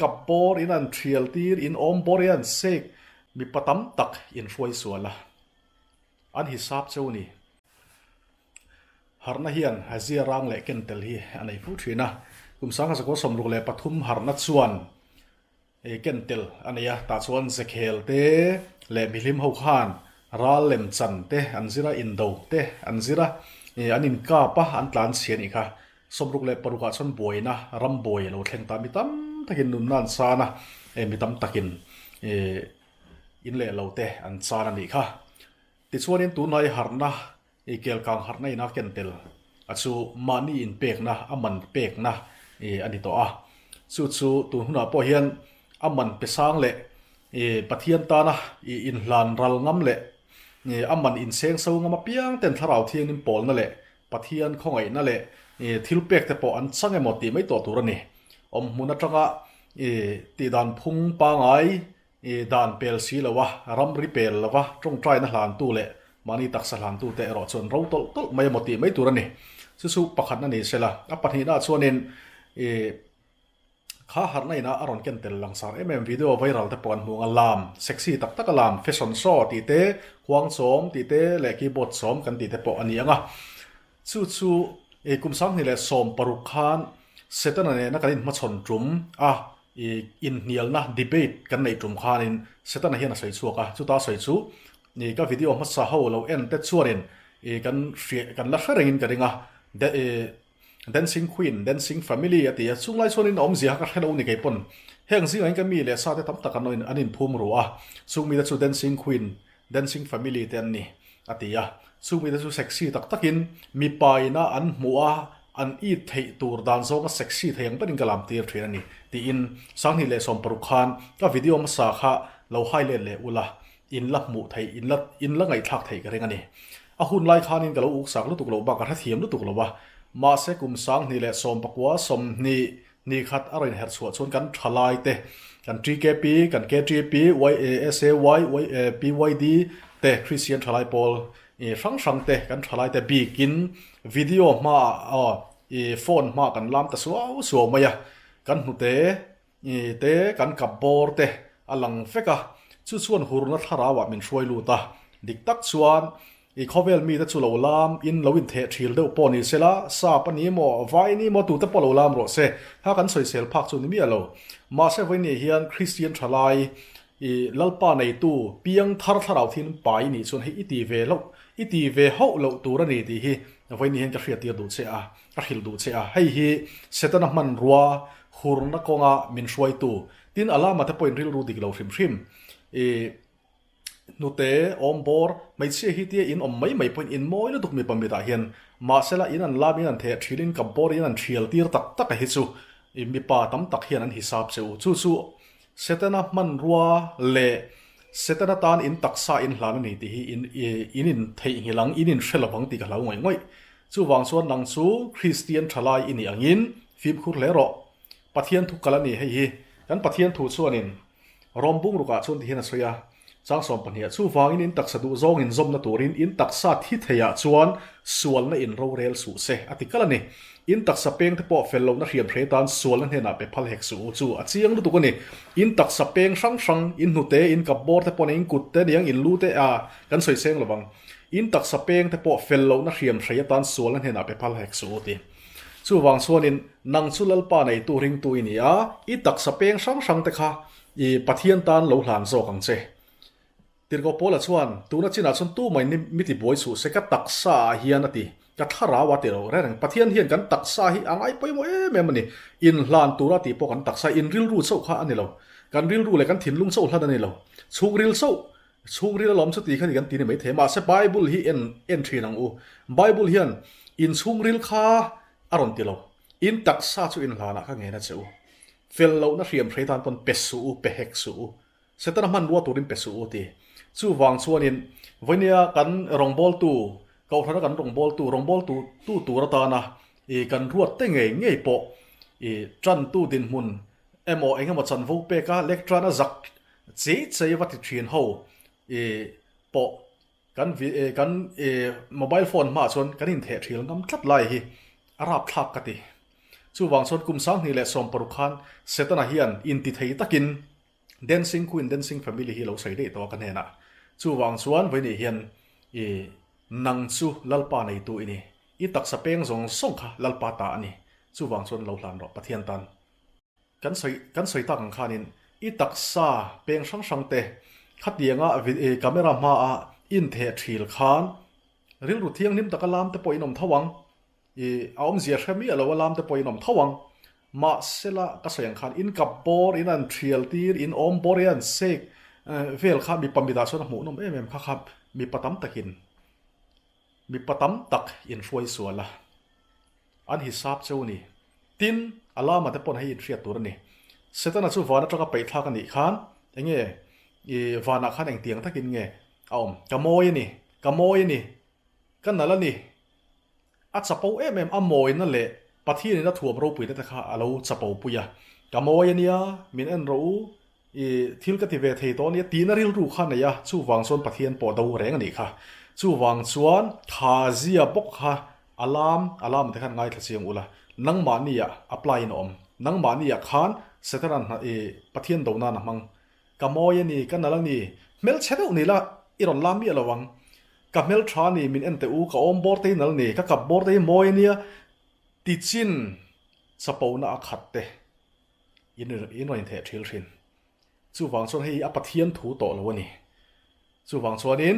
kap bawr in an thial tir, in awm bawr in an sek, mipa tam tak in hruai sual a, an hisap cheu ni. Harhna hian zia rang leh ken tel hi a nei fu thin a, kum 1963 harhna chuan ken tel a nei a, tah chuan Zekhel te leh mihlim ho khan ral lem chan te an zir a, indo te an zir a, an inkap a, an tlan chhia a nih kha. 66 ah chuan buaina ram buai a lo thleng ta, mi tam takin nunna an san a, mi tam takin in leh lo te an chan a nih kha. Tichuanin tunlai harhna i kelkang harhna ina ken tel a chu mahni inpekna, a man pekna a ni tawh a. Chu chu tun hunah pawh hian a man pe sang leh Pathian tana inhlan ral ngam leh a man inseng so ngam apiang ten thlarau thiangin pawlna leh Pathian khawngaihna leh thil pek te pawh an chang emaw tih mai tawh tur a ni. Awmhmun atanga tihdan phung pangai I dan pel si lo a, ramri pel lo va, tawngtaina hlantu leh mahni taksa hlantute erawh chuan ro tawlh tawlh mai emaw tih mai tur a ni. Chu chu pakhatna ni se la, a pahnihnaah chuanin i kha harhna inah a rawn ken tel langsar em em video viral te pawh an hmu ang a, lam sexy tak taka lam, fashion show tih te, khuang chawm tih te leh keyboard chawm kan tih te pawh a ni ang a. Chu chu i kum 2016 khan Setana nena kan inhmachhawn tum a, I inhnialna, debate, kan neih tum khanin Setana hian a sawi chhuak a, chuta sawi chu i ka video hmasa ho lo en te chuanin i kan hria kan la hre rengin ka ring a, de i Dancing Queen, Dancing Family a ti a, chunglai chuanin a awmzia kha ka hre lo ni kei pawn. Heng zingah hian ka mi leh sa te tam tak an awin an inphum ru a, chung mite chu Dancing Queen, Dancing Family te an ni a ti a, chung mite chu sexy tak takin mipa ina an hmuh a, An it theih tur dan zawnga sexy thei ang berin ka lam tir thin a ni, tiin 2016 khan ka video hmasa kha lo hai let leh ula, in la hmuh theih, in la in la ngaihthlak theih ka ring a ni. A hun lai khanin ka lo uksak lutuk loh bak a hrethiam lutuk lo a, mahse kum 2019 20 khat a rawn herh chhuah chuan kan thalai te, kan TKP, kan KTP, YASAY, PYD te Christian thalai pawl I hrang hrang te kan thalai te bikin video hmaah aw i phone hmaah kan lam ta suau suau mai a, kan hnute i te kan kap bawr te a lang vek a, chu chuan hurna thlarauah min hruai lut a, dik tak chuan i khawvel mite chu lo lam in lo intheh thil deuh pawh ni sela, sap a ni maw, vai a ni maw tute pawh lo lam rawh se, kha kan sawisel phak chu ni miah lo. Mahse vawiin hian Kristian thalai I Lalpa neitu piang thar thlarau thin pai nih chuan hei i ti ve loh, i ti ve hauh loh tur a ni tih hi vawiin hian ka hriattir duh che a, ka hrilh duh che a. Hei hi Setana hmanrua hurna kawnga min hruaitu, tin a lama te pawhin rilru dik lo hrim hrim. I hnute awmbawr hmeichhia hi tia in awm mai mai pawhin in mawi lutuk mipa mitah hian mahsela in an lam in an theh thil in kapbawr in an thial tir tak tak a hi chu i mipa tam tak hian an hisap che u. Chu chu Setana hmanrua leh Setana tan in taksa in hlan a ni tih hi in in in theihnghilh ang, in in hre lo vang tih ka hlau ngawih ngawih. Chuvang chuan nang chu Kristian thalai i nih angin fimkhur hle rawh. Pathian thu kal a ni hei hi. Kan Pathian thu chuanin Rom bungrukah chuan ti hian a sawi a, Chang sawmpahniha chuvangin in taksa duh zawng in zawmna turin in taksa thi theiah chuan sualna in rorel suh se a ti kal a ni. In taksa peng te pawh fel lohna hriam hre tan sualna hnenah pe phal hek suh u chu a chiang lutuk a ni. In taksa peng hrang hrang, in hnute, in kap bawr te pawh nia, in kut te niang, in lu te a kan sawi seng lovang. In taksa peng te pawh fel lohna hriam hrei atan sualna hnenah pe phal hek suh u ti. Chuvang chuanin nang chu Lalpa neitu ringtu i ni a, i taksa peng hrang hrang te kha I Pathian tan lo hlan zawk ang che. Tirhkoh Paula chuan, Tuna chinah chuan tu mai ni mi tibuai chhuh se ka taksa ah hian a ti. Ka thlarau a ti lo reng reng. Pathian hian kan taksa hi a ngai pawimawh em em a ni. Inhlan tura tih pawh kan taksa, in rilru chauh kha a ni lo. Kan rilru leh kan thinlung chauh hlan a ni lo. Chhungril chauh, chhungril alawm chu ti kha ni kan ti ni maithei. Mahse Bible hi en en thin ang u. Bible hian in chhungril kha a rawn ti lo. In taksa chu inhlanah kha ngen a che u. Fel lohna hriam hrei tan pawn pe suh u, pe hek suh u. Setana hmanrua turin pe suh u ti. Chuvang chuanin vawinia kan rawngbawltu, Kohhrana kan rawngbawltu, rawngbawltu tu tur atana i kan ruat te ngei ngei pawh i tantu dinhmun emaw eng emaw chanvo peka lectrana zak chei chei va ti thin ho i pawh kan kan mobile phone hmaah chuan kan intheh thil ngam tlat lai hi a rapthlak ka ti. Chuvang chuan kum 2016 khan Setana hian intithei takin Dancing Queen, Dancing Family hi lo sawi daih tawh a ka hnenah. Chuvang chuan vawinih hian i nang chu Lalpa neitu i ni. I taksa peng zawng zawng kha Lalpa ta a ni. Chuvang chuan lo hlan rawh Pathian tan. Kan sawi kan sawi tak ang khanin i taksa peng hrang hrang te khatianga camera hmaa intheh thil khan rilru thianghlim taka lam te pawh in awm tho ang. I a awmzia hre miah lo a lam te pawh in awm tho ang. Mahsela ka sawi ang khan in kap bawr in an thial tir in awm bawr i an sek vel kha mipa mitah chuan a hmuh nawm em em kha kha mipa tam takin mipa tam tak in hruai sual a an hisap cheu ni. Tin a lama te pawn hei inhriat tur a ni. Setana chu van atanga peih thlak a nih khan enge i vanah khan engtiang takin nge a awm. Ka mawi a ni ka mawi a ni ka nalh a ni. A chapo em em, a mawina leh Pathianin a thuam ropuina te kha a lo chapo pui a. Ka mawi a nia, min en rawh u, i thil ka ti ve thei tawh a nia tihna rilru kha a nei a, chuvang chuan Pathian pawh do reng a nih kha. Chuvang chuan tha zia bawk kha a lam, a lam te khan ngaithla chiang ula, nangmahniah apply in a awm. Nangmahniah khan Setana'n i Pathian do nan a hmang. Ka mawi a ni, ka nalh a ni, hmelchhe deuh ni la i rawn lam miah lo ang. Ka hmeltha a ni, min en teh u, ka awm bawr te hi nalh a ni, ka kap bawr te hi mawi a nia, tichin chapona a khat te in in rawn intheh thil thin. Chuvang chuan hei a Pathian thu tawh lo a ni. Chuvang chuanin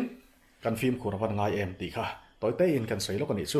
kan fimkhur a van ngai em tih kha tawi tein kan sawi lawk a nih chu.